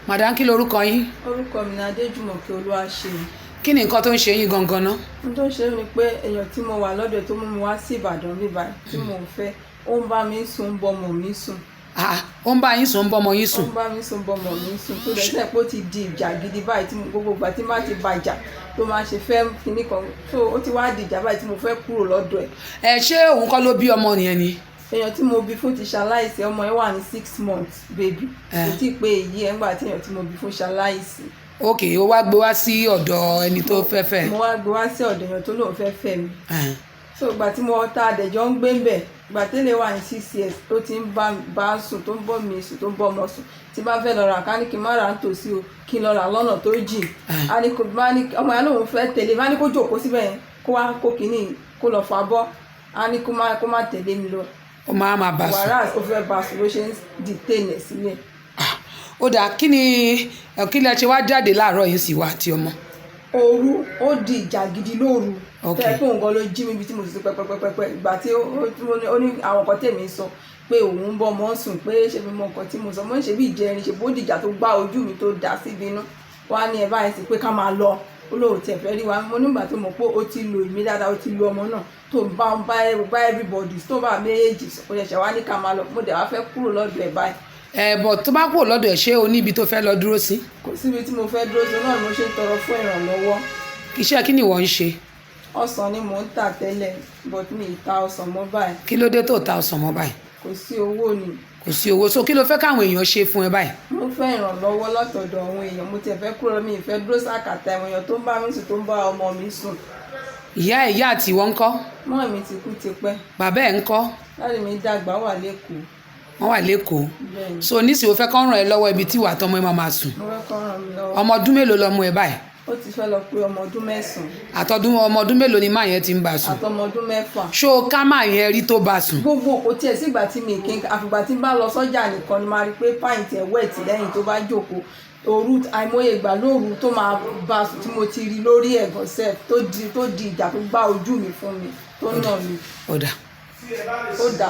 Madam, kí lorúkọ yín? Orúkọ mi ni Adéjùmọ̀kẹ́ Olúwaṣeun. Kí ni nǹkan tó ń ṣe yín gangan ná? Ohun tó ń ṣe ni pé èèyàn tí mo wà lọ́dọ̀ tó mú mi wá sí Ìbàdàn bíbá tí mò ń fẹ́, ó ń bá mi sùn, ń bọmọ mi sùn. Ah, ó ń bá yín sùn, ń bọ́mọ yín Ó sùn? ń bá mi sùn, bọmọ mi sùn, tó dẹ̀ sẹ́ pé ó ti di ìjà gidi báyìí tí gbogbo ìgbà tí má ti bàjà tó máa ṣe fẹ́ kinní kan, tó ó ti wá di ìjà báyìí tí mo fẹ́ kúrò lọ́dọ̀ ẹ̀. Ẹ ṣé òun kọ́ ló bí ọmọ yẹn ni? Èèyàn tí mo bí fún ti ṣaláìsí. Ọmọ yẹn wà ní 6 months baby. Kò tí ì pé èyí ẹ̀ ńgbà tí èèyàn tí mo bí fún ṣaláìsí. Ok, ó wá gbé wá sí ọ̀dọ̀ ẹni tó fẹ́ fẹ́? Mo wá gbé wá sí ọ̀dọ̀ èèyàn tó lóun fẹ́ fẹ́ mi. So ìgbà tí mo ta àdẹ̀jọ́ ń gbé ń bẹ̀, ìgbà tẹ́lẹ̀ wà ní 6 years tó ti ń bá sùn, tó ń bọ́ mi sùn, tó ń bọ́ ọmọ sùn. Tí bá fẹ́ lọ rà, ká ní kí n má rà nítòsí o, kí n lọ rà lọ́nà tó jìn. A ní kó bá ní ọmọ yẹn lòun fẹ́ tẹ̀lé, bá ní kó jókòó síbẹ̀ yẹn, kó wá kó kínní, kó lọ fà bọ́. A ní kó má tẹ̀lé mi lọ. Ó máa bá sùn. Wàrà ó fẹ́ bá sùn ló ṣe ń detain ẹ̀ sílẹ̀. Ah, ó dáa. Kí ni kí lẹ ṣe wá jáde láàárọ̀ yìí sí wa àti ọmọ? Òru, ó di ìjà gidi lóru. Tẹ́ pé òun gan ló jí mi ibi tí mo sì ti pẹpẹpẹpẹ. Ìgbà tí ó ní àwọn nǹkan tèmi sọ pé òun ń bọ́ ọmọ sùn, pé ṣé mi mọ nǹkan tí mo sọ? Mo ń ṣe bí ìjẹrin ṣe bó dìjà tó gbá ojú mi tó dà síbi inú wá ní ẹ báyìí sí pé ká máa lọ. Ó lóun tiẹ̀ fẹ́ rí wa. Mo nígbà tó mọ̀ pé ó ti lo èmi dáadáa, ó ti lo ọmọ náà, tó ń bá everybody tó bá méjèèjì, ó ṣẹ̀ṣẹ̀ wá ní ká máa lọ. Mo dẹ̀ wá fẹ́ kúrò lọ́dọ̀ ẹ̀ báyìí. Ẹ bọ̀, tó bá kúrò lọ́dọ̀ ẹ̀, ṣé o ní ibi tó fẹ́ lọ dúró sí? Kò síbi tí mo fẹ́ dúró sí náà ni mo ṣe ń tọrọ fún ìrànlọ́wọ́. Iṣẹ́ kí ni ìwọ ń ṣe? Ọsàn ni mò ń tà tẹ́lẹ̀, but mi ì ta ọsàn mọ́ báyìí. Kí ló dé tó ta ọsàn mọ́ báyìí? Kò sí owó ni. Kò sí owó. So kí ló fẹ́ káwọn èèyàn ṣe fún ẹ báyìí? Mo fẹ́ ìrànlọ́wọ́ látọ̀dọ̀ àwọn èèyàn. Mo tiẹ̀ fẹ́ kúrò, mi ì fẹ́ dúró sàkàtà àwọn èèyàn tó ń bá mi sùn, tó ń bá ọmọ mi sùn. Ìyá ẹ̀, ìyá àti ìwọ ńkọ́? Mọ́ mi ti kú tipẹ́. Bàbá ẹ̀ ńkọ́? Daddy mi dàgbà, wà lẹ́kọ̀ọ́. Wọ́n wà lẹ́kọ̀ọ́. Bẹ́ẹ̀ ni. So nísìnyí, o fẹ́ kán ràn ẹ́ lọ́wọ́ ibi tí ìwà àtọmọ ẹ máa sùn? Mo fẹ́ kó ràn mí lọ́wọ́. Ọmọ ọdún mélòó lọmọ ẹ báyìí? Ó ti fẹ́ lọ pé ọmọ ọdún 9. Àtọdún ọmọ ọdún mélòó ni máa yẹn ti ń bá sùn? Àtọmọ ọdún 6. Ṣó o ká máa yẹn rí tó bá sùn? Gbogbo kò tiẹ̀ sígbà tí mi kì í, àfìgbà tí n bá lọ sọ́jà nìkan ni máa rí pé pant ẹ̀ wet lẹ́yìn tó bá jókòó. Òru, àìmọye ìgbà lóru tó máa bá sùn tí mo ti rí lórí ẹ̀gàn sef, tó di ìjà tó gbá ojú mi fún mi, tó nà mí. Ó dáa. Ó dà.